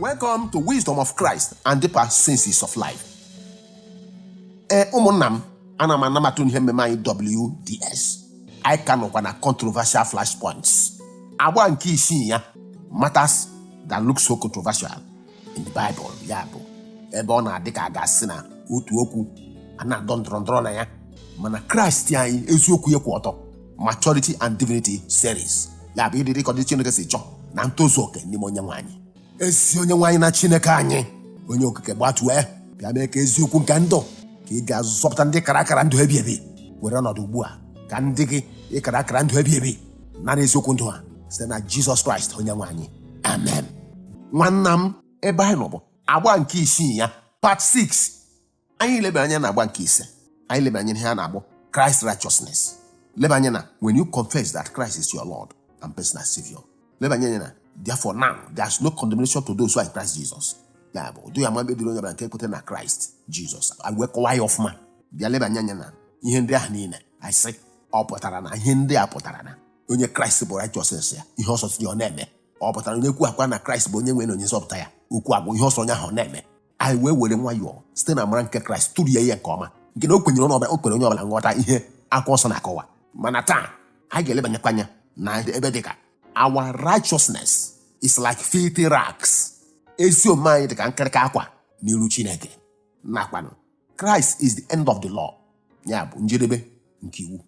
Welcome to Wisdom of Christ and Deeper Senses of Life. Ee, ụmụnna m, ana m anabata ihe mmemme anyị WDS. Anyị ka nọkwa na controversial flashpoints. Agba nke isii ya, matters that look so controversial in the Bible, ya bụ ebe ọ na-adị ka a ga-asị na otu okwu a na-adọ ndọrọ ndọrọ na ya, mana Kraịst anyị, eziokwu ya kwụ ọtọ. Maturity and Divinity series, ya bụ ịdị dịka ọdị Chineke si chọọ na ntozu oke n'ime onye nwe anyị. Ezi onye nwe anyị na Chineke anyị, onye okike, gbatue bịa mee ka eziokwu nke ndụ ka ị ga-azọpụta ndị kara akara ndụ ebi ebi were ọnọdụ ugbu a, ka ndị gị ịkara akara ndụ ebi ebi nara eziokwu ndụ ha site na Jizọs Kraịst onye nwe anyị. Amen. Nwanna m, ebe anyị nọ bụ agba nke isii ya, part 6. Anyị leba anya na agba nke ise. Anyị leba anya ihe a na-agbọ Christ righteousness, leba anya na when you confess that Christ is your Lord and personal Savior, leba anya na therefore now there's no condemnation to those who are in Christ Jesus, ya bụ ụdị ya ma mkpebiri onye ọbụla nke kwetara na Kraịst Jizọs. Anyị wee kọwaa ya ọfụma, bịa leba anya na ihe ndị ahụ niile. Anyị sị ọ pụtara na ihe ndị a pụtara na onye Kraịst bụ righteousness ya, ihe ọsọ ya ọ na-eme. Ọ pụtara onye kwu akwa na Kraịst bụ onye nwe na onye nzọpụta ya, okwu agwụ, ihe ọsọ onye ahụ ọ na-eme. Anyị wee were nwayọọ site na amara nke Kraịst tụrie ya nke ọma, nke na o kwenyere onye ọbụla, o kwere onye ọbụla nghọta ihe akwụkwọ nsọ na-akọwa. Mana taa anyị ga-elebanyekwa anya na ebe dịka our righteousness is like filthy rags, ezi omume anyị dịka nkịrịka akwa n'iru Chineke, nakwanụ Christ is the end of the law, ya bụ njedebe nke iwu.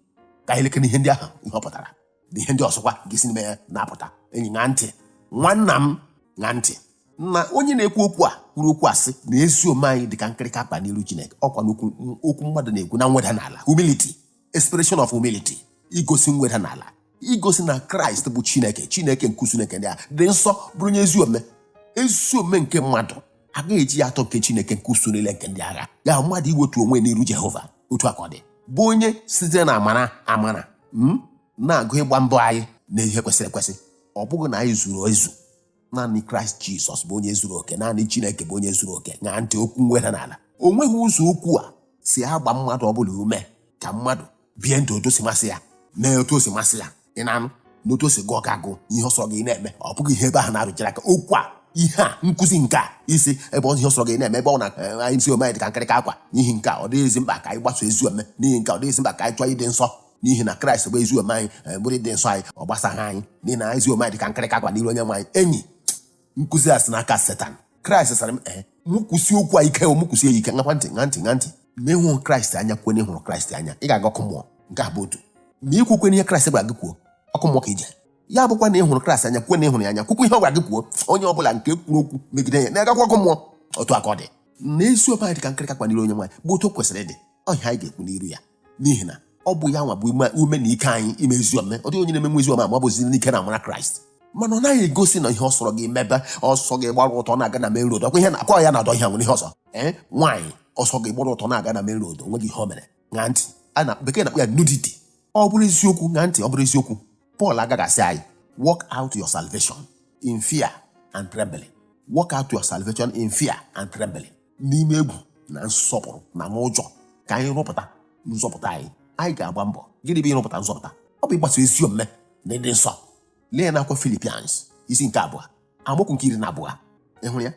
Ka anyị lekere ihe ndị ahụ, ihe ọ pụtara na ihe ndị ọzọkwa ga-esi n'ime ya na-apụta. Enyi, ṅaa ntị. Nwanna m, ṅaa ntị. Na onye na-ekwu okwu a kwuru okwu a sị na ezi omume anyị dị ka nkịrịka akpa n'iru Chineke. Ọkwa n'okwu okwu mmadụ na-ekwu na mweda n'ala, humility, expression of humility, igosi mweda n'ala, igosi na Kraịst bụ Chineke, Chineke nke Chineke ndị a dị nsọ, bụrụ onye ezi omume. Ezi omume nke mmadụ agaghị eji ya atọ nke Chineke nke usoro niile nke ndị agha. Ya mmadụ iwetu onwe n'iru Jehova, otu a ka ọ dị, bụ onye site na amara amara na-agụ ịgba mbọ anyị na ihe kwesịrị ekwesị. Ọ bụghị na anyị zuru ezu. Naanị Kraịst Jizọs bụ onye zuru oke. Naanị Chineke bụ onye zuru oke. Ṅaa ntị, okwu mweda n'ala, o nweghị ụzọ okwu a si agba mmadụ ọbụla ume ka mmadụ bie ndụ otu o si masị ya, mee otu o si masị ya, ị na-anụ, na otu o si gụọ ka agụ ihe ọsọ gị na-eme. Ọ bụghị ihe ebe ahụ na-arụjere aka. Okwu a, ihe a, nkụzi nke a, isi ebe ihe ọsọ gị na-eme, ebe ọ na anyị ezi omume anyị dị ka nkịrịka akwa, n'ihi nke a ọ dịghịzi mkpa ka anyị gbaso ezi omume, n'ihi nke a ọ dịghịzi mkpa ka anyị chọọ ịdị nsọ, n'ihi na Kraịst bụ ezi omume anyị, bụrụ ịdị nsọ anyị, ọ gbasaghị anyị, n'ihi na ezi omume anyị dị ka nkịrịka akwa n'iru onye nwe anyị. Enyi, nkụzi a si n'aka Setan. Kraịst sara m, ee, mụ kwụsị okwu a ike, mụ kwụsị ya ike. Ṅakwa ntị, ṅa ntị, ṅa ntị. Ma ịhụ Kraịst anya, kwene hụrụ Kraịst anya, ị ga-aga ọkụ mmụọ. Nke a bụ otu. Ma ikwukwe n'ihe Kraịst gwara gị kwuo, ọkụ mmụọ ka ije. Ya bụkwa na ị hụrụ Kraịst anya, kwe na ị hụrụ ya anya, kwukwa ihe ọ gwara gị kwuo, onye ọbụla nke kwuru okwu megide ya na-agakwa ọkụ mmụọ. Otu aka ọ dị na ezi omume anyị dị ka nkịrịka kwaniri onye nwaanyị bụ otu o kwesịrị ịdị. Ọhịa anyị ga-ekwu n'iru ya, n'ihi na ọ bụ ya nwa bụ ume na ike anyị ime ezi omume. Ọ dịghị onye na-emenwe ezi omume ma ọ bụzi n'ike na amara Kraịst. Mana ọ naghị egosi na ihe ọ sọrọ gị mebe, ọsọ gị gbara ụtọ na-aga na main road, ọkwa ihe na-akwa ya na-adọ ihe nwere ihe ọzọ. Ee, nwaanyị, ọsọ gị gbara ụtọ na-aga na main road, onweghị ihe o mere. Ṅaa ntị, a na bekee na-akpọ ya nudity. Ọ bụrụ eziokwu, ṅaa ntị, ọ bụrụ eziokwu, Paul agaghị asị anyị work out your salvation in fear and trembling. Work out your salvation in fear and trembling, n'ime egwu na nsọpụrụ na n'ụjọ ka anyị rụpụta nzọpụta anyị. Anyị ga-agba mbọ. Gịnị bụ ịrụpụta nzọpụta? Ọ bụ ịgbaso ezi omume na ịdị nsọ. Lee ya n'akwụkwọ Philippians isi nke 2, amaokwu nke 12. Ị hụrụ ya?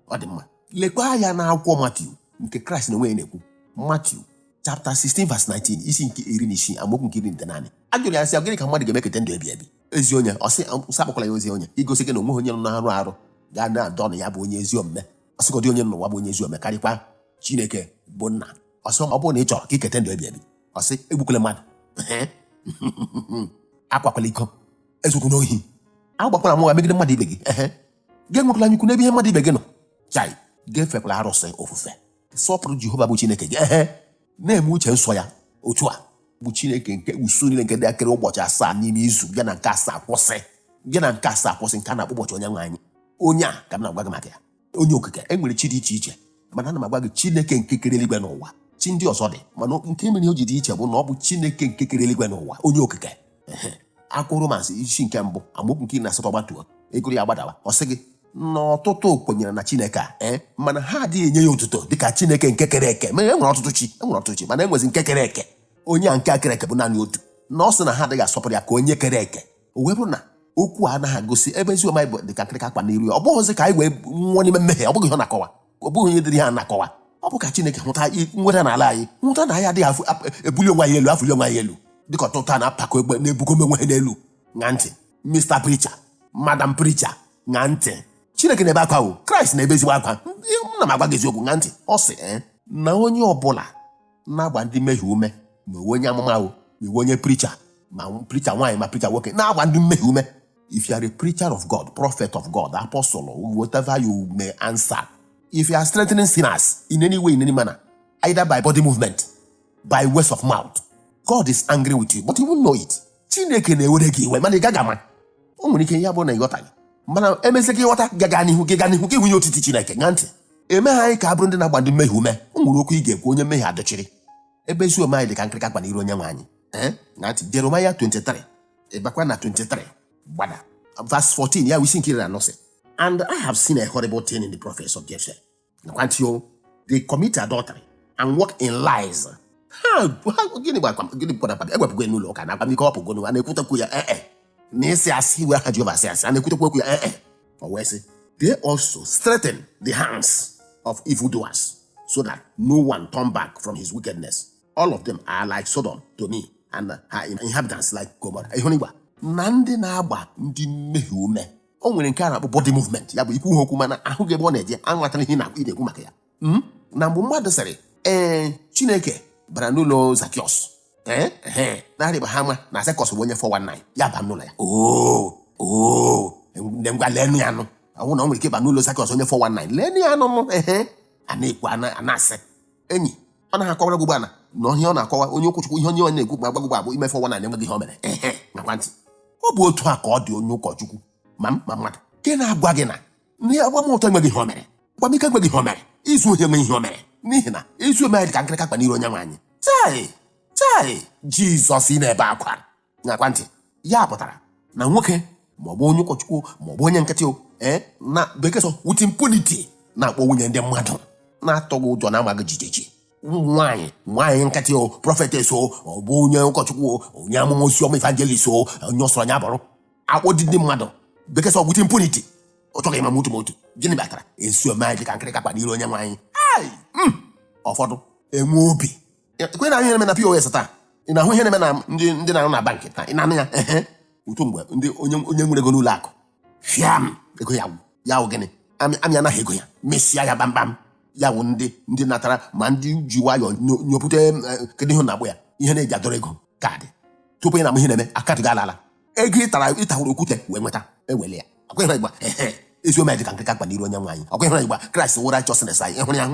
Ọ dị mma. Lekwa ya n'akwụkwọ Matiu, nke Kraịst na onwe ya na-ekwu. Matiu chapter 16 verse 19, isi nke 16, amaokwu nke 19. A jụrụ ya sị, gịnị ka mmadụ ga-eme keta ndụ ebi ebi? Ezi onye, ọ sị, akpọkwala ya ozi onye, igosi gị na onweghị onye nọ na-arụ arụ ga na-adọ na ya bụ onye ezi omume. Ọ sịgodị onye nọ n'ụwa bụ onye ezi omume karịkwa Chineke bụ nna. Ọ sị, ọ bụrụ na ị chọrọ ka iketa ndụ ebi ebi, ọ sị, egbukwala mmadụ, akwakwala iko, ezukwu ohi, agbakwala mụgha megide mmadụ ibe gị, ehe, gị enwekwala anya ukwu n'ebe ihe mmadụ ibe gị nọ, chai, ga-efekwala arụsị ofufe, sọpụrụ Jehova bụ Chineke gị, ehe, na-eme uche nsọ ya. Otu a bụ Chineke nke usu niile nke dị akịrị ụbọchị 7 n'ime izu, bịa na nke asaa kwụsị, bịa na nke asaa kwụsị, nke a na-akpọ ụbọchị onye nwe anyị. Onye a ka m na-agwa gị maka ya, onye okike. E nwere chi dị iche iche, mana ana m agwa gị Chineke nke kere eluigwe n'ụwa. Chi ndị ọzọ dị, mana nke mere o ji dị iche bụ na ọ bụ Chineke nke kere eluigwe n'ụwa, onye okike. Akwụkwọ Romans isi nke 1, amaokwu nke 18, gbatuo egoro ya gbadawa, ọ sị gị na ọtụtụ kwenyere na Chineke a, ee, mana ha adịghị enye ya otuto dịka Chineke nke kere eke. Mana e nwere ọtụtụ chi, e nwere ọtụtụ chi, mana e nwezi nke kere eke. Onye a nke a kere eke bụ naanị otu, na ọ sị na ha adịghị asọpụrụ ya ka onye kere eke. O wee bụrụ na Okwu a anaghị agosi ebe ezi omume anyị bụ dịka nkịrịka akwa n'iru ya. Ọ bụghịzi ka anyị wee nwụọ n'ime mmehie. Ọ bụghị ihe ọ na-akọwa. Ọ bụghị onye dịrị ihe a na-akọwa. Ọ bụ ka Chineke hụta nweta n'ala anyị, hụta na anyị adịghị ebuli onwe anyị elu, afụli onwe anyị elu, dịka ọtụtụ a na-apakọ egbe na-ebugo onwe ha n'elu. Ṅaa ntị, Mr. Preacher, Madam Preacher, ṅaa ntị. Chineke na-ebe akwa o. Kraịst na-ebe ezigbo akwa. M na m agwa gị eziokwu. Ṅaa ntị. Ọ sị na onye ọbụla na-agba ndị mmehie ume, ma iwe onye amụma o, ma iwe onye preacher, ma preacher nwaanyị, ma preacher nwoke, na-agba ndị mmehie ume. If you are a preacher of God, prophet of God, apostle, whatever you may answer, if you are strengthening sinners in any way, in any manner, either by body movement, by words of mouth, God is angry with you, but you won't know it. Chineke na-ewere gị iwe, mana ị gaghị ama. O nwere ike ya bụrụ na ị ghọtaghị, mana emezie gị ghọta, gaga n'ihu, gị gaa n'ihu, gị hụ otiti Chineke. Ṅaa ntị. Emeghe anyị ka a bụrụ ndị na-agba ndị mmehie ume. O nwere okwu ị ga-ekwu, onye mmehie adọchiri. Ebe ezi omume anyị dị ka nkịrịka akwa n'iru onye nwe anyị. Ee, ṅaa ntị. Jeremaya 23, ịbakwa na 23 gbada verse 14, ya isi nke 14 sị, "And I have seen a horrible thing in the prophets of Jerusalem." Nakwa ntị o. "They commit adultery and walk in lies." Ha gịnị bụ gịnị bụ na ewepụgo n'ụlọ ụka na akwamiko ọpụgo, a na-ekwutekwu ya? Ee, na ịsị asị wee ha Jehova asị asị, a na-ekwutekwu okwu ya? Ee. O wee sị, "They also strengthen the hands of evildoers, so that no one turn back from his wickedness. All of them are like Sodom to me, and her inhabitants like Gomorrah." Ịhụrụ igba na ndị na-agba ndị mmehie ume, o nwere nke a na-akpọ body movement, ya bụ ikwu ha okwu mana ahụ gị ebe ọ na-eje anwatara ihe ị na-ekwu maka ya. Na mgbe mmadụ sịrị, ee, Chineke bara n'ụlọ Zakiọs, ee ehe, na-arịba ha ama na Zakiọs bụ onye 419, ya ba n'ụlọ ya. Oo, ndị ngwa, leenụ ya nụ. Ọ na o nwere ike ịba n'ụlọ Zakiọs onye 419, leenụ ya nụ nụ. Ehe, a na-ekwu, a na-asị enyi, ọ naghị akọwara gị ugbu a na ihe ọ na-akọwa onye ụkọchukwu, ihe onye ọ na-ekwu ma agbagwo bụ ime 419 enweghị ihe o mere. Ehe, nakwa ntị. Ọ bụ otu a ka ọ dị onye ụkọchukwu ma mmadụ nke na-agwa gị na ndị agbamụtọ enweghị ihe o mere, agbamike enweghị ihe o mere, izu ohi enweghị ihe o mere, n'ihi na ezi omume anyị dị ka nkịrịka akpa n'iru onye nwe anyị. Chai chai, Jizọs ị na-ebe akwa. Nakwa ntị. Ya pụtara na nwoke ma ọ bụ onye ụkọchukwu ma ọ bụ onye nkịtị o, ee, na bekee sọ with impunity na-akpọ nwunye ndị mmadụ na-atọghị ụjọ, na-amaghị jijiji. Nwaanyị nkịtị o, prophetess o, ọ bụ onye ụkọchukwu o, onye amụma oziọma, evangelist o, onye ọsọrọ ya bụrụ, akpọ di ndị mmadụ, bekee sọ with impunity. Ọ chọghị ịma m otu ma otu. Gịnị kpatara? Ezi omume anyị dị ka nkịrịka akpa n'iru onye nwe anyị. Ai! Ụfọdụ enwe obi ekwe na ihe na-eme na POS taa. Ị na-ahụ ihe na-eme na ndị na-arụ na bankị taa? Ị na-anụ ya? Ehe, otu mgbe ndị onye nwere ego n'ụlọ akụ fiam, ego ya gwụ. Ya wụ gịnị? Amị anaghị ego ya, mesịa ya kpamkpam. Ya wụ ndị natara ma ndị ji nwayọọ nyopụta kedu ihe ọ na-agbụ ya, ihe na-eji adọrọ ego kaadị, tupu ị na-amụ ihe na-eme, akaụntụ gị alala. Ego ị tara, ịtawuru okwute wee nweta, ewele ya. Ọkwa ịhụrụ igba? Ehe, ezi omume dị ka nkịka akpa n'iru onye nwe anyị. Ọkwa ịhụrụ igba? Kraịst wụ righteousness anyị. Ịhụrụ ya?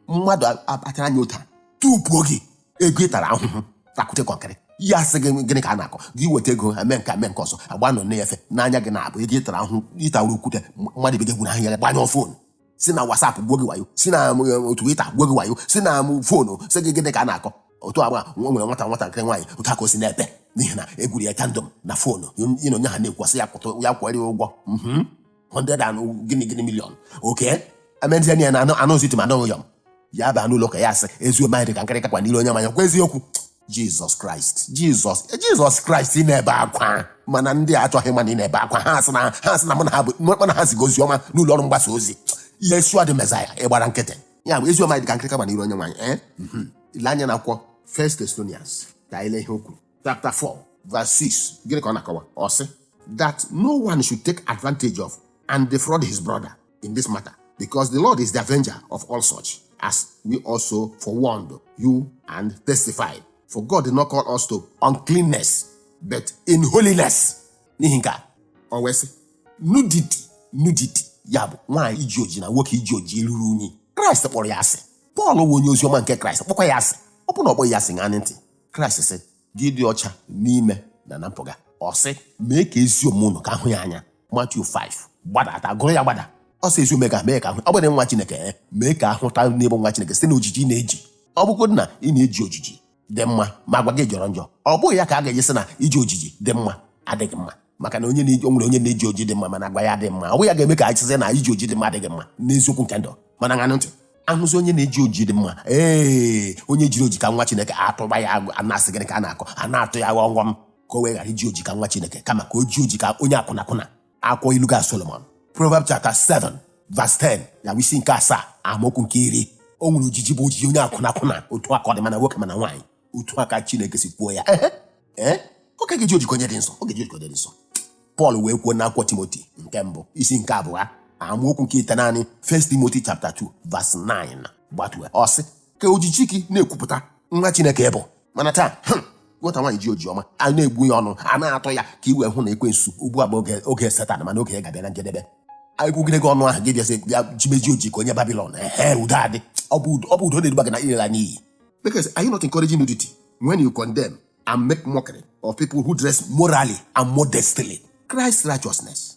Hụ mmadụ akpachara anya ụta tupuo gị ego ị tara ahụhụ takwute kọnkịrị, ya sị gị gịnị ka a na-akọ gị? Weta ego, eme nke, eme nke ọzọ, agba nọ na-efe n'anya gị na-abụ ego ị tara ahụhụ, ịtawuru okwute. Mmadụ ibe gị gwuru ahịa ya, gbanyụọ phone, si na WhatsApp gbuo gị wayo, si na Twitter gbuo gị wayo, si na phone si gị gịnị ka a na-akọ. Otu agba nwere nwatakịrị nwaanyị, otu aka o si na-ebe n'ihi na egwuru ya chandom na phone ịnọ onye ha na-ekwasị ya kwụtụ ya kwere ụgwọ 100 and gịnị gịnị million. Oke emezie ya na anụ anụ ziti ma anụ yọm ya baa n'ụlọ ka ya sị ezi omume anyị dị ka nkịrịka kwa n'iru onye manya kwa. Eziokwu, Jizọs Kraịst, Jizọs Kraịst, ị na-ebe akwa, mana ndị a achọghị ịma na ị na-ebe akwa. Ha sị na mụ na ha bụ mụ na ha ziga ozi ọma n'ụlọ ọrụ mgbasa ozi Yeshua dị Mezaya. Ịgbara nkịtị. Ya bụ ezi omume anyị dị ka nkịrịka kwa n'iru onye nwanyị. Ee, ile anya na akwụkwọ First Thessalonians ka anyị lee ihe o kwuru, chapter 4 verse 6. Gịnị ka ọ na-akọwa? Ọ sị that no one should take advantage of and defraud his brother in this matter, because the Lord is the avenger of all such, as we also forewarned you and testified. For God did not call us to uncleanness, but in holiness. N'ihi nke a, ọ wee sị nudity, ya bụ nwaanyị iji oji na nwoke iji oji ruru unyi, Kraịst kpọrọ ya asị. Pọl wụ onye oziọma nke Kraịst kpọkwa ya asị. Ọ bụ na ọ kpọghị ya asị? Ṅaa ntị. Kraịst sị gị dị ọcha n'ime na mpụga. Ọ sị mee ka ezi omume unu ka ahụ ya anya. Matthew 5 gbadata, gụrụ ya gbada. Ọ sị ezi omume ka mee ka ahụ. Ọ bụrụ nwa Chineke, mee ka ahụta n'ebe nwa Chineke site na ojiji ị na-eji. Ọ bụgodị na ị na-eji ojiji dị mma ma agwa gị jọrọ njọ, ọ bụghị ya ka a ga-eji sị na iji ojiji dị mma adịghị mma, maka na onye na-eji o nwere onye na-eji oji dị mma mana agwa ya adịghị mma. Ọ bụghị ya ga-eme ka anyị sị na iji oji dị mma adịghị mma n'eziokwu nke ndụ. Mana ṅanụ ntị, ahụzi onye na-eji oji dị mma, ee, onye jiri oji ka nwa Chineke, atụba ya, a na-asị gịnị ka a na-akọ, a na-atụ ya ghọm. Ka o wee ghara iji oji ka nwa Chineke, kama ka o ji oji ka onye akwụnakwụna. Akwụkwọ ilu ga Solomon, Proverbs chapter 7 verse 10, ya bụ isi nke 7 amaokwu nke 10. O nwere ojiji bụ ojiji onye akwụnakwụna. Otu aka ọ dị mana nwoke mana nwaanyị. Otu aka Chineke si kwuo ya. Ee, oge ga-eji ojikọ onye dị nsọ, oge ga-eji ojikọ onye dị nsọ. Pọl wee kwuo n'akwụkwọ Timoti nke mbụ isi nke 2 amaokwu nke 9, 1 Timothy chapter 2 verse 9 gbatue, ọ sị ka ojiji gị na-ekwupụta nwa Chineke bụ. Mana taa, nwata nwaanyị ji oji ọma, a na-egbu ya ọnụ, a na-atọ ya ka i wee hụ na ekwensu ugbu a bụ oge Setan, mana oge ya ga-abịa na njedebe. Ekwugide gị ọnụ ahụ, gị bịazi bịa jimeji oji ka onye Babilọn. Ehe, udo adị. Ọ bụ udo na-eduba gị na ilela n'iyi. Because are you not encouraging nudity when you condemn and make mockery of people who dress morally and modestly? Christ's righteousness,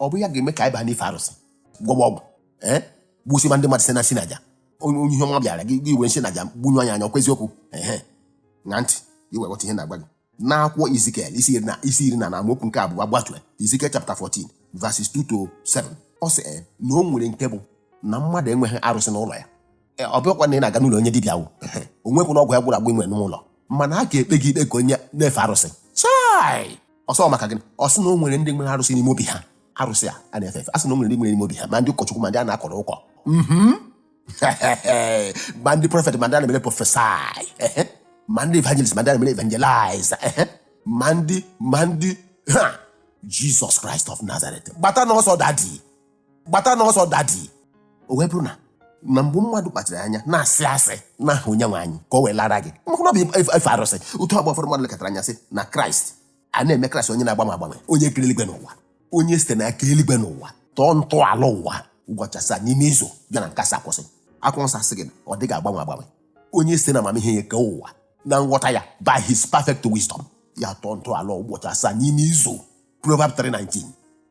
ọ bụ ya ga-eme ka anyị baa n'ife arụsị, gwọwa ọgwụ, ee, gbusi ma ndị mmadụ site na nsị na aja. Onye ihe ọma bịara gị, gị wee nsị na aja gbunye anya anya. Ọkwa eziokwu? Ehe, na ntị iwe ghọta ihe na-agwa gị. N'akwụkwọ Ezekiel isi 14 na amaokwu nke 2 gbatue, Ezekiel chapter 14 verses 2 to 7, ọ sị na o nwere nke bụ na mmadụ enweghị arụsị n'ụlọ ya. Ọ bụrụkwa na ị na-aga n'ụlọ onye dibịa wụ o nwekwu na ọgwụ ya gwụrụ agwụ nwere n'ụlọ, mana a ga-ekpe gị ikpe ka onye na-efe arụsị. Chai, ọsọ maka gịnị? Ọ sị na o nwere ndị nwere arụsị n'ime obi ha. Arụsị a na-efe efe. A sị na o nwere ndị nwere n'ime obi ha, ma ndị ụkọchukwu, ma ndị a na-akọrọ ụkọ, ma ndị prophet, ma ndị a na-emere prophesy, ma ndị evangelist, ma ndị a na-emere evangelize, ma ndị ha. Jesus Christ of Nazareth, gbata n'ọsọ daddy, gbata n'ọsọ daddy. O wee bụrụ na mgbe mmadụ kpachara anya na-asị asị n'aha onye nwe anyị ka o wee lara gị, maka na ọ bụ efe arụsị. Otu agba ụfọdụ mmadụ lekọtara anya sị na Kraịst a na-eme Kraịst onye na-agbanwe agbanwe, onye kere eluigwe n'ụwa, onye site n'aka eluigwe n'ụwa tọọ ntọala ụwa ụbọchị 7 n'ime izu, bịa na nke asaa kwụsị. Akwụkwọ nsọ asị gị ọ dịghị agbanwe agbanwe. Onye site na amamihe ya kee ụwa na nghọta ya, by his perfect wisdom, ya tọọ ntọala ụbọchị 7 n'ime izu. Proverb 3:19,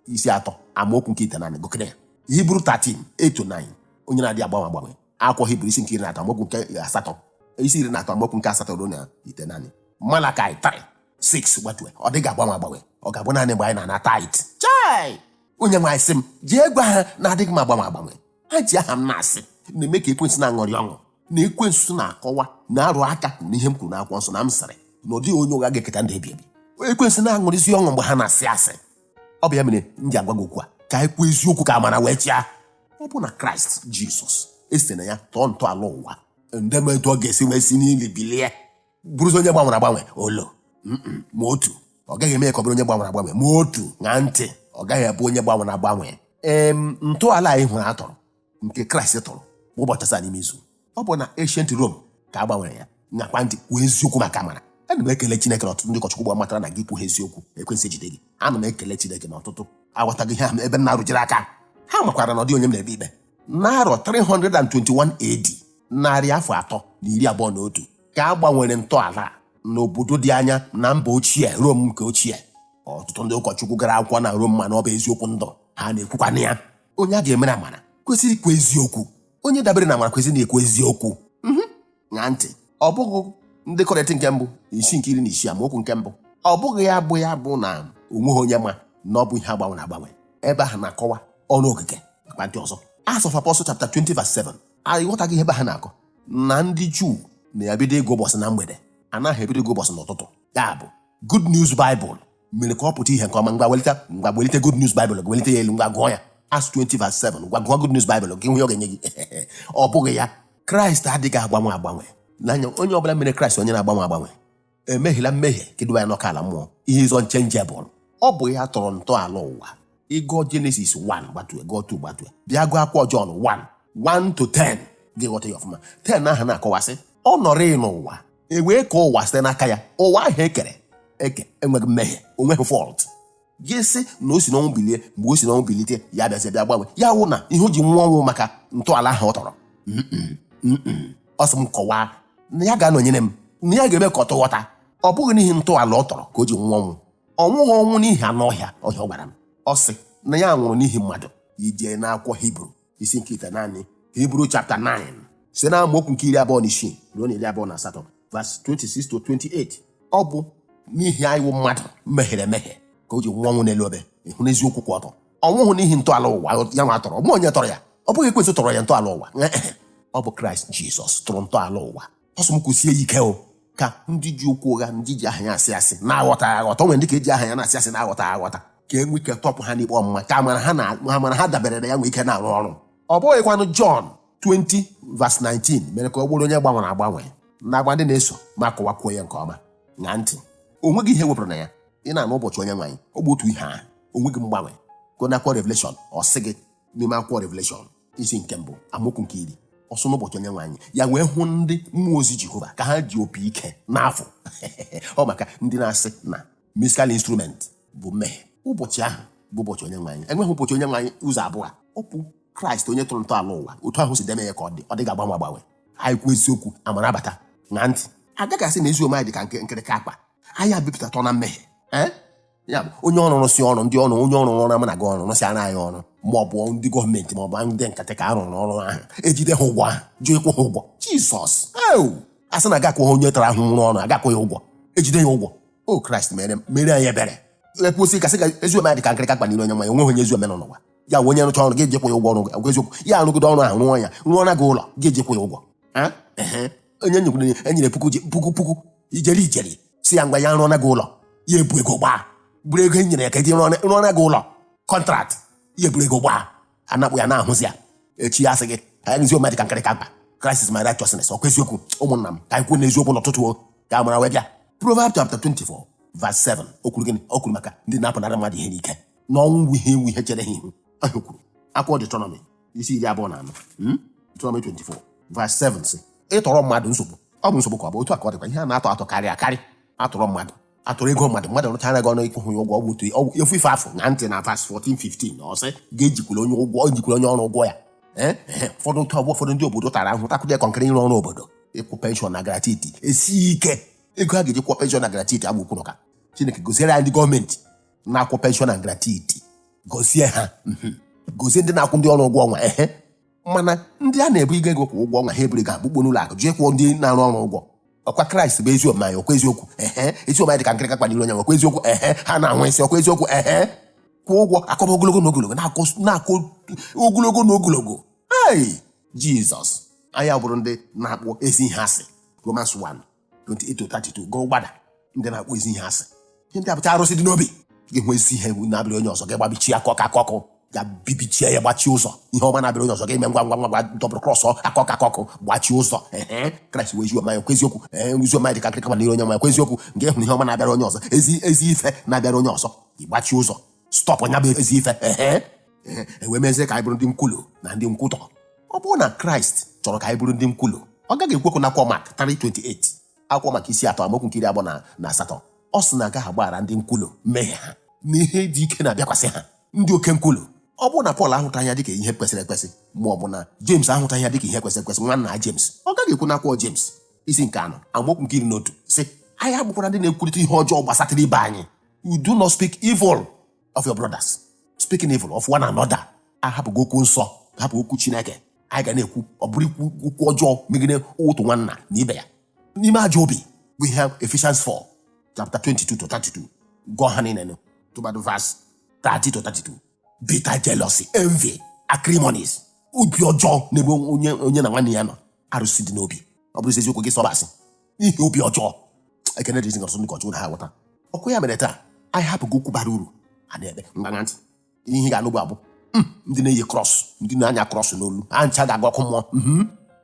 isi 3 amaokwu nke 9, gụkene ya. Hibru 13 8-9, onye na-adị agbanwe agbanwe. Akwụkwọ Hibru isi nke 13 amaokwu nke 8, isi 13 amaokwu nke 8 ruo na 9. Malakai 3 6 gbatue, ọ dịghị agbanwe agbanwe. Ọ ga-abụ naanị mgbe anyị na-ana tithe. Chai, onye nwe anyị sị m jee gwa ha na adịghị m agbanwe agbanwe. Ha ji aha m na-asị na-eme ka ekwensu na-aṅụrị ọṅụ, na ekwensu na-akọwa na-arụ aka n'ihe m kwuru n'akwụkwọ nsọ na m sịrị na ọ dịghị onye ụgha ga-eketa ndụ ebi ebi. Ekwensu na-aṅụrịzi ọṅụ mgbe ha na-asị asị. Ọ bụ ya mere m ji agwa gị okwu a, ka anyị kwuo eziokwu ka amara wee chịa. Ọ bụ na Kraịst Jizọs esite na ya tọọ ntọala ụwa, ndị ma etu ọ ga-esi wee si n'ili bilie bụrụzi onye gbanwere agbanwe olo ma otu ọ gaghị eme ka ọ bụrụ onye gbanwere agbanwe ma otu. Ṅaa ntị, ọ gaghị abụ onye gbanwere agbanwe. Ee, ntọala anyị hụrụ atọrọ nke Kraịst tọrọ bụ ụbọchị 7 n'ime izu. Ọ bụ na Ancient Rome ka a gbanwere ya. Nyakwa ntị, kwuo eziokwu maka amara. Ana m ekele Chineke na ọtụtụ ndị ụkọchukwu gba matara na gị kwuo eziokwu, ekwensu ejide gị. Ana m ekele Chineke na ọtụtụ aghọtaghị ihe ahụ ebe m na-arụjere aka. Ha makwara na ọ dịghị onye m na-ekpe ikpe. N'arọ 321 AD, 321, ka a gbanwere ntọala n'obodo dị anya na mba ochie Rom nke ochie. Ọtụtụ ndị ụkọchukwu gara akwụkwọ na Rom, mana ọ bụ eziokwu ndụ ha na-ekwukwana ya. Onye a ga-emere amara kwesịrị ikwu eziokwu. Onye dabere na amara kwesịrị na-ekwu eziokwu. Ṅaa ntị, ọ bụghị ndị Kọrịntị nke mbụ isi nke 16 amaokwu nke 1. Ọ bụghị ya bụ ya bụ na onweghị onye ma na ọ bụ ihe agbanwere agbanwe. Ebe ahụ na-akọwa ọrụ okike nakwa ndị ọzọ. Acts of Apostles chapter 20 verse 7, aghọtaghị ihe ebe ha na-akọ na ndị Juu na-ebido ịgụ ụbọchị na mgbede, anaghị ebido ịgụ ụbọchị n'ụtụtụ. Ya bụ Good News Bible mere ka ọ pụta ihe nke ọma. Ngwa welite, ngwa welite Good News Bible gị, welite ya elu, ngwa gụọ ya. Acts 20 verse 7, ngwa gụọ Good News Bible gị, hụ ihe ọ ga-enye gị. Ọ bụghị ya. Kraịst adịghị agbanwe agbanwe. N'anya onye ọbụla mere Kraịst onye na-agbanwe agbanwe emehiela mmehie keduba ya n'ọka ala mmụọ. Ihe is unchangeable. Ọ bụ ya tọrọ ntọala ụwa. Ịgụọ Genesis 1 gbatue, gụọ 2 gbatue, bịa gụọ akwụkwọ John 1 1 to 10, gị ghọta ya ọfụma. 10 ahụ na-akọwasị ọ nọrọ n'ụwa, e wee kee ụwa site n'aka ya. Ụwa ahụ ekere eke enweghị mmehie, onweghị fault. Gị sị na o si n'ọnwụ bilie, mgbe o si n'ọnwụ bilite, ya bịazi bịa gbanwe ya, wụ na ihe o ji nwụọ ọnwụ maka ntọala ahụ ọ tọrọ. Ọ sị m kọwaa na ya ga-anọnyere m, na ya ga-eme ka ọ tụghọta. Ọ bụghị n'ihi ntọala ọ tọrọ ka o ji nwụọ ọnwụ. Ọ nwụghị ọnwụ n'ihi anụ ọhịa ọhịa. Ọ gwara m, ọ sị na ya nwụrụ n'ihi mmadụ. Ije n'akwụkwọ Hibru isi nke 9, Hibru chapter 9, site na amaokwu nke 26 ruo na 28, verse 26 to 28. Ọ bụ n'ihi anyị wụ mmadụ mehiere emehie ka o ji nwụọ ọnwụ n'elu obe. Ịhụ n'eziokwu kwụ ọtọ, ọ nwụghị n'ihi ntọala ụwa ya nwa tọrọ. Ọ bụ onye tọrọ ya? Ọ bụghị ekwensụ tọrọ ya ntọala ụwa. Ọ bụ Kraịst Jizọs tụrụ ntọala ụwa. Ọsọ m kwụsie ya ike o. Ka ndị ji okwu ụgha, ndị ji aha ya asị asị na-aghọtaghị aghọta, o nwere ndị ka eji aha ya na-asị asị na-aghọtaghị aghọta, ka e nwee ike tọpụ ha n'ikpe ọmụma, ka amara ha na amara ha dabere na ya nwee ike na-arụ ọrụ. Ọ bụghịkwanụ John 20 verse 19 mere ka ọ bụrụ onye gbanwere agbanwe na agba ndị na-eso ma kọwakwuo ya nke ọma. Ṅaa ntị, o nweghị ihe wepụrụ na ya. Ị na-anụ ụbọchị onye nwaanyị, ọ bụ otu ihe ahụ, o nweghị mgbanwe. Gụọ n'akwụkwọ Revelation, ọ sị gị n'ime akwụkwọ Revelation isi nke 1 amaokwu nke 10, ọsọ n'ụbọchị onye nwaanyị ya wee hụ ndị mmụọ ozi Jehova ka ha ji opi ike n'afọ. Ọ maka ndị na-asị na musical instrument bụ mmehie. Ụbọchị ahụ bụ ụbọchị onye nwaanyị. Enweghị ụbọchị onye nwaanyị ụzọ abụọ. Ọ bụ Kraịst onye tụrụ ntọala ụwa, otu ahụ si deme ya ka ọ dị, ọ dịghị agbanwe agbanwe. Anyị kwuo eziokwu, amara abata na ntị. Agaghị asị na ezi omume anyị dị ka nke nkịrịka akpa anyị abipụtatọ na mmehie. Ee, ya bụ onye ọrụ rụsị ọrụ, ndị ọrụ, onye ọrụ ọrụ ama na gị ọrụ rụsịara anyị ọrụ, ma ọ bụ ndị gọọmenti ma ọ bụ ndị nkịtị ka a rụrụ ọrụ ahụ, ejide ha ụgwọ ahụ, jụ ịkwụ ha ụgwọ. Jizọs ew, a sị na agakwụ ha, onye tara ahụhụ rụọ ọrụ agakwụ ya ụgwọ, ejide ya ụgwọ. O Kraịst mere mere anyị ebere. Ekwesị kasị ka ezi omume anyị dị ka nkịrịka akpa n'iru onye nwaanyị. Onweghị onye ezi omume nọ n'ụwa. Ya bụ onye rụcha ọrụ gị ejekwa ya ụgwọ ọrụ gị. Eziokwu, ya arụgide ọrụ ahụ, rụọ ya, rụọ na gị ụlọ gị ejekwa ya ụgwọ. Ha? Ehe. Onye nyekwara enyere puku ji puku puku ijeri ijeri, si ya ngwa, ya rụọ na gị ụlọ, ya ebu ego gbaa, buru ego e nyere ya ka eji rụọ na gị ụlọ, contract, ya eburu ego gbaa, anakpụ ya na-ahụzi ya echi, ya asị gị ezi omume dị ka nkịrịka akpa. Christ is my righteousness. Ọkwa eziokwu? Ụmụnna m, ka anyị kwuo n'eziokwu n'ụtụtụ o, ka amara wee bịa. Proverbs chapter 24 verse 7, o kwuru gịnị? O kwuru maka ndị na-apụnara mmadụ ihe n'ike na ọnwụ bụ ihe ewu ihe chere ha ihu ahụ. Kwuru akwụkwọ Deuteronomy isi 24, Deuteronomy 24 verse 7 sị ịtọrọ mmadụ nsogbu, ọ bụ nsogbu ka ọ bụ. Otu a ka ọ dịkwa ihe a na-atọ atọ karịa akarị. Atọrọ mmadụ, atụrụ ego mmadụ, mmadụ rụchara gị ọnụ, ịkwụghị ya ụgwọ, ọ bụ otu ọ bụ efu ife afọ na ntị. Na verse 14 15, ọ sị ga-ejikwula onye ụgwọ, ejikwula onye ọrụ ụgwọ ya. Ee, ụfọdụ ntụ ọgbọ, ụfọdụ ndị obodo tara ahụhụ takwụde kọnkịrị ịrụ ọrụ obodo. Ịkwụ pension na gratuity esi ike. Ego a ga-eji kwụọ pension na gratuity agbụ okwu ka Chineke goziere anyị ndị gọọmenti na-akwụ pension na gratuity, gozie ha, gozie ndị na-akwụ ndị ọrụ ụgwọ ọnwa. Ehe, mana ndị a na-ebu ego kwụ ụgwọ ọnwa ha eburu ego akpụkpọ n'ụlọ akụ jee kwụọ ndị na-arụ ọrụ ụgwọ. Ọkwa Kraịst bụ ezi omume anyị? Ọkwa eziokwu? Ehe, ezi omume anyị dị ka nkịrịka kpaliri onye nwe. Ọkwa eziokwu? Ehe, ha na-anwụ isi. Ọkwa eziokwu? Ehe, kwụọ ụgwọ akọba ogologo na ogologo, na-akọ na-akọ ogologo na ogologo. Ei, Jizọs, anyị abụrụ ndị na-akpọ ezi ihe asị. Romans 1 28 to 32, gụọ gbada. Ndị na-akpọ ezi ihe asị, ihe ndị abụcha arụsị dị n'obi gị. Hụ ezi ihe na-abịrị onye ọzọ, gị gbabichie aka ọkụ aka ọkụ, ya bibichie ya, gbachie ụzọ. Ihe ọma na-abịrị onye ọzọ, gị eme ngwa ngwa ngwa ngwa, double cross aka ọkụ aka ọkụ, gbachie ụzọ. Ehe, Kraịst wee ezi omume anyị. Kwa eziokwu? Ee, ezi omume anyị dị ka nkịrịka n'iru onye nwe. Kwa eziokwu? Nke ịhụrụ ihe ọma na-abịara onye ọzọ, ezi ezi ife na-abịara onye ọzọ, ịgbachi ụzọ, stop nya bụ ezi ife. Ehe, ehe, ewee mezie ka anyị bụrụ ndị nkwulu na ndị nkwutọ. Ọ bụrụ na Kraịst chọrọ ka anyị bụrụ ndị nkwulu, ọ gaghị ekwekwu. Na akwụkwọ Mak 3:28, akwụkwọ maka isi 3 amaokwu nke 28, ọ sị na agaghị agbaghara ndị nkwulu mmehie ha, na ihe dị ike na-abịakwasị ha, ndị oke nkwulu. Ọ bụrụ na Pọl ahụtaghị ya dịka ihe kwesịrị ekwesị, ma ọ bụ na James ahụtaghị ya dịka ihe kwesịrị ekwesị, nwanna James, ọ gaghị ekwu n'akwụkwọ James isi nke 4 amaokwu nke 11 sị anyị abụkwara ndị na-ekwurịta ihe ọjọọ gbasatara ibe anyị. You do not speak evil of your brothers, speaking evil of one another. Ahapụghị okwu nsọ, hapụ okwu Chineke anyị ga na-ekwu, ọ bụrụ ikwu okwu ọjọọ megide otu nwanna na ibe ya n'ime ajọ obi, bụ ihe Ephesians 4 chapter 22 to 32. Gụọ ha niile nụ, tụmadụ verse 30 to 32. Bitter jealousy, envy, acrimonies, obi ọjọọ n'ebe onye onye na nwanne ya nọ, arụsị dị n'obi. Ọ bụrụ eziokwu gị sọba asị n'ihi obi ọjọọ. Ekene dịrị ọtụtụ ndị kọchukwu na ha ghọta ọkụ ya mere taa anyị hapụgo okwu bara uru a na-ekpe nganga ntị. Ihe ga-anụ bụ abụ ndị na-eyi cross, ndị na-anya cross n'olu ha ncha ga-aga ọkụ mmụọ.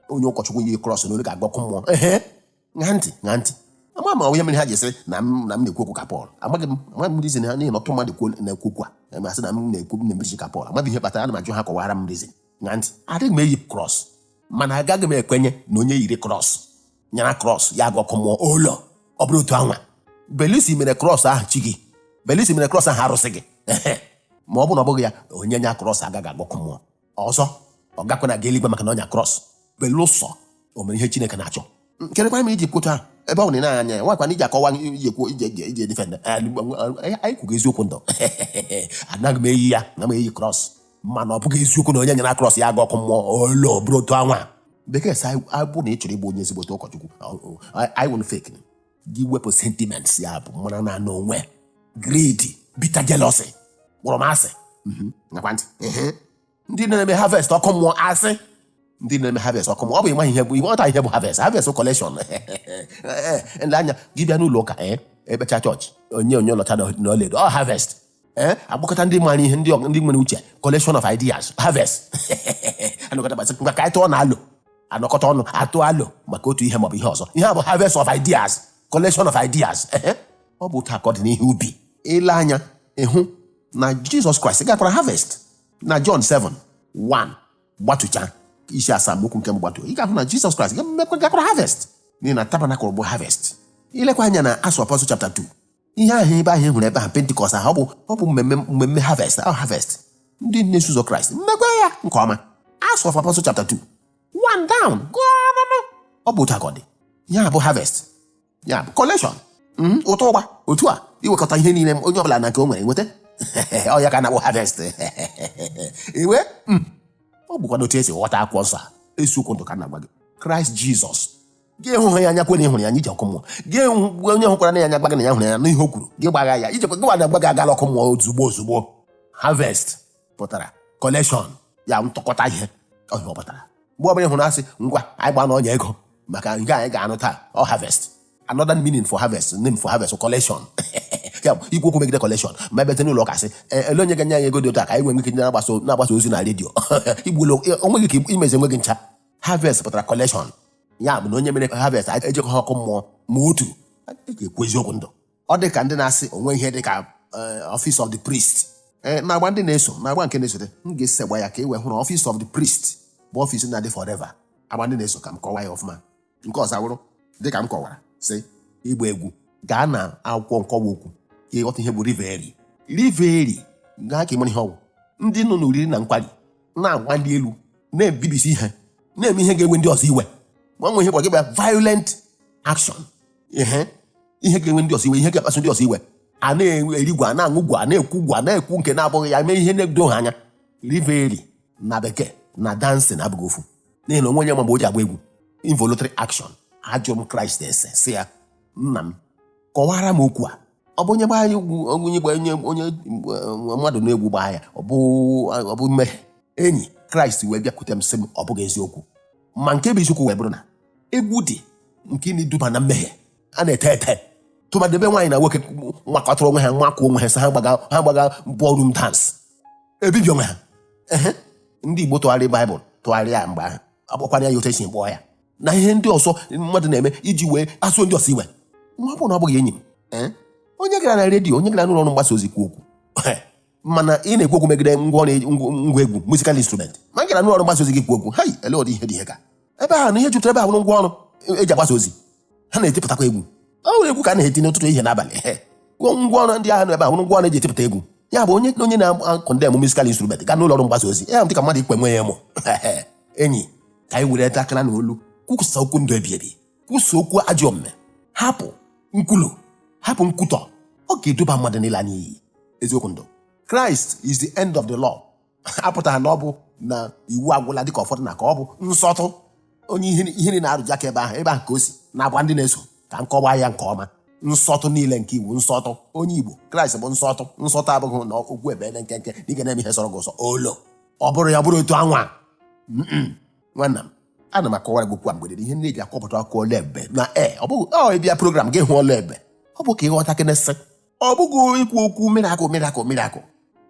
Onye ụkọchukwu yi cross n'olu ga-aga ọkụ mmụọ. Ehe, ṅaa ntị, ṅaa ntị. Ama ma onye mere ha ji sị na m na-ekwu okwu ka Pọl. Amaghị m, amaghị m reason ha, n'ihi na ọtụtụ mmadụ kwuo na-ekwu okwu a ma sị na m na-ekwu, m na-emechi ka Pọl. Amaghị ihe kpatara. Ana m ajụ ha kọwara m reason. Ṅaa ntị, adịghị m eyi cross, mana agaghị m ekwenye na onye yiri cross, nyara cross ya aga ọkụ mmụọ ụlọ. Ọ bụrụ otu anwa belisi mere cross ahụ chi gị, belisi mere cross ahụ arụsị gị. Ehe. Ma ọ bụ na ọ bụghị ya, onye nya cross agaghị aga ọkụ mmụọ ọzọ, ọ gakwa na aga eluigwe maka na ọnya cross, belụsọ o mere ihe Chineke na-achọ. Kedụkwa m iji kwutu ahụ ebe ọ bụ na ị na-anya anya ya nwakwa na iji akọwa, iji ekwu, iji defend anyị kwugo eziokwu ndụ. Anaghị m eyi ya na m eyi cross, mana ọ bụghị eziokwu na onye nyere cross ya aga ọkụ mmụọ olu. Ọ bụrụ otu anwa bekee sị abụ na ị chọrọ ịbụ onye ezigbote ụkọchukwu, anyị wụrụ fake gị, wepụ sentiments, ya bụ mara na onwe, greed, bitter jealousy, kpọrọ m asị. Nakwa ntị. Ehe. Ndị na-eme harvest ọkụ mmụọ asị. Ndị na-eme harvest ọkụ ma ọ bụ ịmaghị ihe bụ ịghọta ihe bụ harvest. Harvest bụ collection. Ele anya gị bịa n'ụlọ ụka, ee, ekpecha chọọchị, onye onye lọcha n'ọlaedo, ọ harvest. Ee, agbakọta ndị maara ihe, ndị nwere uche, collection of ideas, harvest. Anọkọta basị, ngwa, ka anyị tụọ na alo, anọkọta ọnụ atụ alo maka otu ihe maọbụ ihe ọzọ. Ihe a bụ harvest of ideas, collection of ideas. Ehe. Ọ bụ otu a ka ọ dị n'ihe ubi. Ile anya ịhụ na Jizọs Kraịst gakwara harvest na John 7 1 gbatucha isi 7 okwu nke mbụ gbatuo, ị ga-ahụ na Jizọs Kraịst gakwara harvest, n'ihi na tabernacle bụ harvest. Ilekwa anya na Acts of Apostles chapter 2, ihe ahụ ebe ahụ ị hụrụ ebe ahụ, Pentikọst ahụ, ọ bụ mmemme harvest ahụ, harvest ndị na-eso ụzọ Kraịst mmekwa ya nke ọma. Acts of Apostles chapter 2 1 down gụọ ọnụnụ. Ọ bụ otu a ka ọ dị. Ya bụ harvest, ya bụ collection. Ụtọ ụgba otu a, iwekọta ihe niile, onye ọbụla na nke o nwere nweta. Ọ ya ka a na-akpọ harvest iwe. Ọ bụkwa n'otu esi ghọta akwụkwọ nsọ a. Eziokwu ndụ ka m na-agwa gị. Kraịst Jizọs, gị hụ ya anya, kwe na ị hụrụ ya anya iji ọkụ mmụọ. Gị hụ onye hụkwara na ya anya gwa gị na ya hụrụ ya n'ihe o kwuru, gị gbagha ya, ijekwa gị gwa gị agala ọkụ mmụọ ozugbo ozugbo. Harvest pụtara collection, ya ntụkọta ihe. Ọhịa ọ pụtara, mgbe ọbụla ị hụrụ asị, ngwa, anyị gbaa n'ọnya ego maka nke anyị ga-anụ taa, ọ harvest. Another meaning for harvest, name for harvest, collection. Ya bụ ikwu okwu megide collection, ma ebete n'ụlọ ụka sị, ele onye ga-enye anyị ego dị otu a ka anyị nwee ike na-agbasa ozi na redio, igbulo onwe gị ka imezi onwe gị ncha. Harvest pụtara collection. Ya bụ na onye mere harvest ejekọ ha ọkụ mmụọ ma otu a ga-ekwu eziokwu ndụ. Ọ dị ka ndị na-asị onwe ihe dị ka office of the priest. Ee, na-agba ndị na-eso na-agba nke na-esote, m ga-esi gba ya ka e wee hụ na office of the priest bụ office na-adị forever. Agba ndị na-eso ka m kọwaa ya ọfụma. Nke ọzọ awụrụ dịka m kọwara sị ịgba egwu, gaa na akwụkwọ nkọwa okwu ka ịghọta ihe bụ revelry. Revelry, gaa ka ị mara ihe ọgwụ ndị nọ n'oriri na nkwari na-agba elu, na-ebibisi ihe, na-eme ihe ga-ewe ndị ọzọ iwe. Ma nwe ihe kpọrọ gị bụ violent action, ihe ga-enwe ndị ọzọ iwe, ihe ga-akpasu ndị ọzọ iwe, a na-eri gwa, na-aṅụ gwa, na-ekwu gwa, na-ekwu nke na-abụghị ya, mee ihe na-edo ha anya. Revelry na bekee na dancing abụghị ofu, n'ihi na onwe onye ma mgbe o ji agba egwu, involuntary action. Ajụrụ m Kraịst ese, sị ya, nna m, kọwara m okwu a. Ọ bụ onye gbaa ya egwu, onye gba onye mmadụ na-egwu gbaa ya, ọ bụ mmehie? Enyi Kraịst wee bịakwute m sị m, ọ bụghị eziokwu, ma nke bụ eziokwu wee bụrụ na egwu dị nke na-eduba na mmehie a na-ete ete, tụmadị ebe nwaanyị na nwoke nwakọtara onwe ha, nwakọ onwe ha, sị ha gbaga ballroom dance, ebibi onwe ha. Ehe, ndị Igbo tụgharị Baịbụl, tụgharịa ya mgbe ahụ, akpọkwana ya otu esi kpọọ ya na ihe ndị ọzọ mmadụ na-eme iji wee kpasuo ndị ọzọ iwe. Ma ọ bụ na ọ bụghị enyi m, ee, onye gara na redio, onye gara n'ụlọ ọrụ mgbasa ozi kwuo okwu, mana ị na-ekwu okwu megide ngwa ọrụ, ngwa egwu, musical instrument, ma ị gara n'ụlọ ọrụ mgbasa ozi gị kwuo okwu, hai, ele ụdị ihe dị ihe ka ebe ahụ na ihe jupụtara ebe ahụ ngwa ọrụ eji agbasa ozi, ha na-etipụtakwa egwu. Ọ nwere egwu ka a na-eti n'ụtụtụ, ihe n'abalị. Ngwa ọrụ ndị ahụ nọ ebe ahụ, ngwa ọrụ eji etipụta egwu. Ya bụ onye na-acondemn musical instrument gaa n'ụlọ ọrụ mgbasa ozi ya, dịka mmadụ ikwe nwe ya mụ. Enyi, ka anyị were akara na olu kwusa okwu ndụ ebi ebi, kwusa okwu ajọ omume, hapụ nkwulu, hapụ nkwutọ, ọ ga-eduba mmadụ niile n'iyi. Eziokwu ndụ, Christ is the end of the law apụtaghị na ọ bụ na iwu agwụla, dịka ụfọdụ na ka ọ bụ nsọtụ onye ihe niile na-arụji aka ebe ahụ, ebe ahụ ka o si na-agwa ndị na-eso ka m kọwaa ya nke ọma. Nsọtụ niile nke iwu, nsọtụ onye Igbo, Kraịst bụ nsọtụ. Nsọtụ abụghị na okwu ebe ebe nkenke na ị ga na-eme ihe sọrọ gị ụsọ olo. Ọ bụrụ ya bụrụ otu anwa. Nwanna m, ana m akọwara gị okwu a mgbe niile. Ihe ndị eji akọpụta ọkụ ọla ebe na e ọ bụghị ọ ịbịa program gị hụ ọla ebe, ọ bụ ka ịghọta kenesị. Ọ bụghị ikwu okwu miracle, miracle, miracle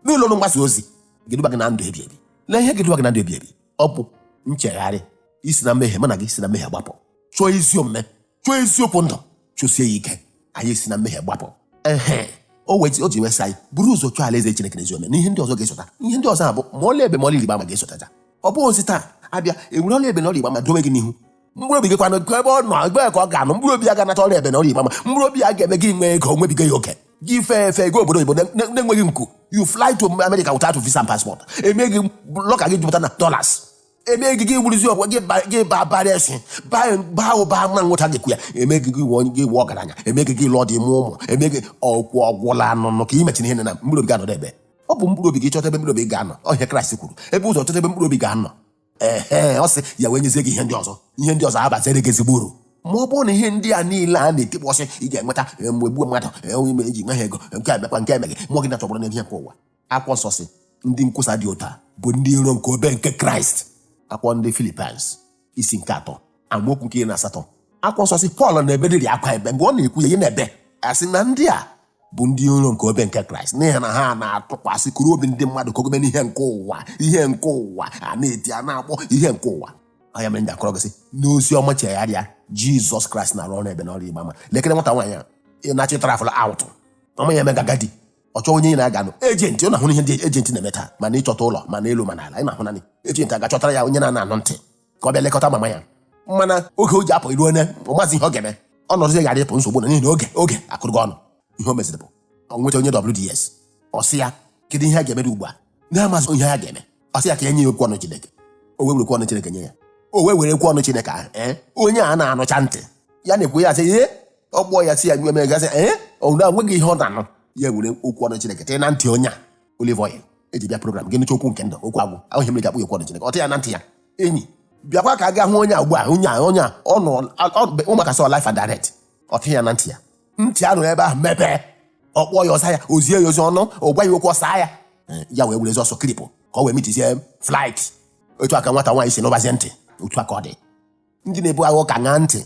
n'ụlọ ọrụ mgbasa ozi ga-eduba gị na ndụ ebi ebi. Lee ihe ga-eduba gị na ndụ ebi ebi, ọ bụ nchegharị, isi na mmehie, mana gị si na mmehie gbapụ, chọọ ezi omume, chọọ eziokwu ndụ, chụsie ya ike. Anyị si na mmehie gbapụ. Ehe, o wee o ji wee sị anyị buru ụzọ chọọ alaeze Chineke na ezi omume, na ihe ndị ọzọ ga-esota. Ihe ndị ọzọ abụ ma ọla ebe ma ọla ịrịba ama ga-esotacha. Ọ bụ ozi taa abịa enwere ọla ebe na ọla ịgba ama dowe gị n'ihu. Mkpụrụ obi gị kwanụ ebe ọ nọ, ebe ka ọ ga-anọ? Mkpụrụ obi ya ga-anata ọla ebe na ọla ịgba ama. Mkpụrụ obi ya ga-eme gị nwee ego, nwebiga ya oke, gị fee efe ego obodo oyibo na-enweghị nku. You fly to America without visa and passport. Eme gị locker gị jupụta na dollars. Eme gị gị gburuzi ọgwụ gị gị ba bara esi baa ụba na nwụta gị kwu ya. Eme gị gị wụọ gị wụọ ọgaranya. Eme gị gị lụọ dị, mụọ ụmụ. Eme gị ọkwụ ọgwụla anụnụ ka ị mechiri ihe na mkpụrụ obi ga-anọdụ ebe ọ bụ mkpụrụ obi gị. Chọta ebe mkpụrụ obi ga-anọ. Ọhịa Kraịst kwuru ebe ụzọ chọta ebe mkpụrụ obi ga-anọ. Ehe, ọ sị ya wee nyezie gị ihe ndị ọzọ, ihe ndị ọzọ abaziere gị ezigbo uru. Ma ọ bụrụ na ihe ndị a niile a na-etikpọsị ị ga-enweta mgbe gbuo mmadụ, onye iji nwe ha ego nke a bịakwa nke emeghị mmụọ gị na-atọgbọrọ n'ihe nke ụwa. Akwụkwọ nsọ sị ndị nkwusa dị otu a bụ ndị iro nke obe nke Kraịst. Akwụkwọ ndị Filipaịns isi nke 3, amaokwu nke 18. Akwụkwọ nsọ sị Pọl na-ebedịrị akwa ebe mgbe ọ na-ekwu ya, ya na-ebe asị na ndị a bụ ndị iro nke obe nke Kraịst, n'ihi na ha na-atụkwasị kuru obi ndị mmadụ ka ogobe n'ihe nke ụwa, ihe nke ụwa a na-eti, a na-akpọ ihe nke ụwa. Ọ ya mere m ji akọrọ gị sị n'ozi ọma chegharịa, Jizọs Kraịst na-arụ ọrụ ebe n'ọrụ igba ama. Lekere nwata nwaanyị a ị na-achọ travel out, ọma ya eme agadi, ọ chọọ onye ị na-aga nụ agent. Ọ na-ahụ ihe ndị agent na-eme taa, mana ịchọta ụlọ, mana elu, mana ala, ị na-ahụ naanị agent aga chọtara ya onye na-ana anụ ntị ka ọ bịa lekọta mama ya. Mana oge o ji apụ iruo onye ọ mazi ihe ọ ga-eme, ọ nọrọzie ghara ịpụ, nsogbu na n'ihi na oge akụrụgo ọnụ. Ihe o meziri bụ ọ nweta onye WDS, ọ sị ya kedu ihe a ga-eme ugbu a, na-amazi ihe a ga-eme. Ọ sị ya ka ya nye ya okwu ọnụ Chineke. O wee were okwu ọnụ Chineke nye ya. O wee were okwu ọnụ Chineke ahụ, ee, onye a na-anụcha ntị ya na-ekwu ya sị ee, ọ kpọọ ya sị ya eme gasị, ee, ọ na nweghị ihe ọ na-anụ. Ya were okwu ọnụ Chineke tinye na ntị onye a. Olive oil eji bịa program gị nụcha okwu nke ndụ, okwu agwụ ahụ, ihe mere ji akpụ ya okwu ọnụ Chineke. Ọ tị ya na ntị ya, enyi bịakwa ka a ga hụ onye a ugbu a, onye a, onye a ọ nọ ụmụaka sọ live and direct. Ọ tị ya na ntị ya, ntị a nụrụ ebe ahụ mepee, ọ kpọọ ya, ọza ya, ozie ya ozi ọnụ, ọ gwa ya okwu, ọsaa ya. Ya wee werezi ọsọ kiripụ ka ọ wee mitizie flight. Otu aka nwata nwaanyị si n'ụbazie ntị, otu aka ọ dị ndị na-ebu agha ụka ṅaa ntị,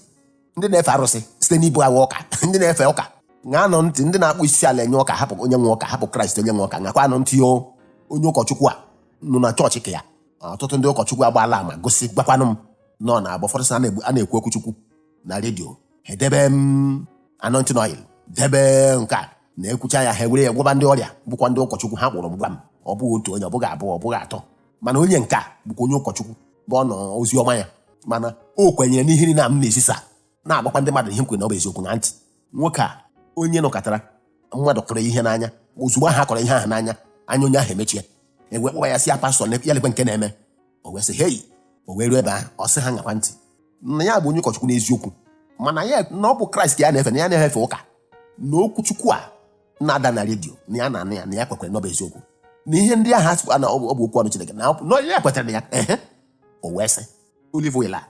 ndị na-efe arụsị site n'ibu agha ụka, ndị na-efe ụka ṅaa nụ ntị, ndị na-akpụ isi ala enye ụka, hapụ onye nwe ụka, hapụ Kraịst onye nwe ụka, ṅakwa nụ ntị. O onye ụkọchukwu a nọ na chọọchị ka ya, ọtụtụ ndị ụkọchukwu agbaala ama gosi gwakwanụ m nọ na abụ ụfọdụ sị a na-ekwu okwu Chukwu na redio, ha edebe m anointing oil, debe nke a na-ekwucha ya, ha were ya gwọba ndị ọrịa, bụkwa ndị ụkọchukwu ha gwụrụ m gwa m. Ọ bụghị otu onye, ọ bụghị abụọ, ọ bụghị atọ, mana onye nke a bụkwa onye ụkọchukwu bụ ọ nọ ozi ọma ya, mana o kwenyere n'ihe niile a m na-ezisa, na-agbakwa ndị mmadụ ihe m kwere na ọ bụ eziokwu na ntị. Nwoke a onye nọkọtara mmadụ kụrụ ihe n'anya, ozugbo ahụ akọrọ ihe ahụ n'anya, anya onye ahụ emechie, ewee kpọwa ya, si ya pastọ, ya lekwe nke na-eme. O wee sị hei, o wee ruo ebe ahụ, ọ sị ha ṅakwa ntị na ya bụ onye ụkọchukwu n'eziokwu, mana ya na ọ bụ Kraịst ka ya na-efe, na ya na-efe ụka, na okwu Chukwu a na-ada na redio na ya na-anụ ya, na ya kwekwere na ọ bụ eziokwu, na ihe ndị ahụ asị na ọ bụ okwu ọnụ Chineke, na ya kwetara na ya. Ehe, o wee sị olive oil a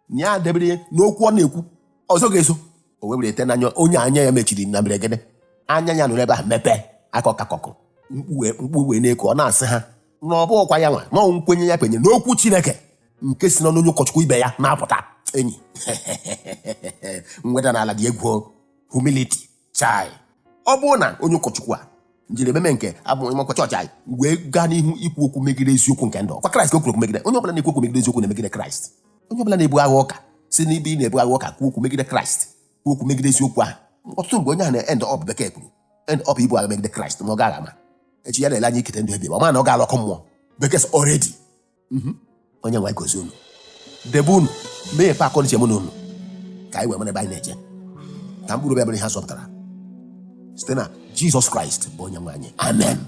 na ya debere n'okwu ọ na-ekwu ọzọ ga-eso. O wee were ete n'anya onye anya ya mechiri na mberede, anya ya nụrụ ebe ahụ mepee, aka ọkakọkụ, mkpu wee na-eko. Ọ na-asị ha na ọ bụghịkwa ya nwa na ọ nkwenye ya kwenye n'okwu Chineke nke si n'ọnụ onye ụkọchukwu ibe ya na-apụta. Enyi, mweda n'ala dị egwu, humility chai. Ọ bụrụ na onye ụkọchukwu a njiri ememe nke abụ onye chọọchị anyị wee gaa n'ihu ikwu okwu megide eziokwu nke ndụ, ọkwa Kraịst ka o kwuru okwu megide. Onye ọbụla na-ekwu okwu megide eziokwu na-emegide Kraịst. Onye ọbụla na-ebu agha ụka si n'ibe ị na-ebu agha ụka kwuo okwu megide Kraịst, kwuo okwu megide eziokwu ahụ, ọtụtụ mgbe onye ahụ na-end up, bekee kwuru end up, ibu agha megide Kraịst, ma ọ gaghị ama echi ya na-ele anya ikete ndụ ebi, ma ọ ma na ọ ga-alụ ọkụ mmụọ. Bekee sị already. Onye nwe gozie unu, debe unu, meghepe akọ uche mụ na unu ka anyị wee mara ebe anyị na-eje, ka mkpụrụ obi abụrụ ihe a zọpụtara site na Jizọs Kraịst bụ onye nwe anyị. Amen.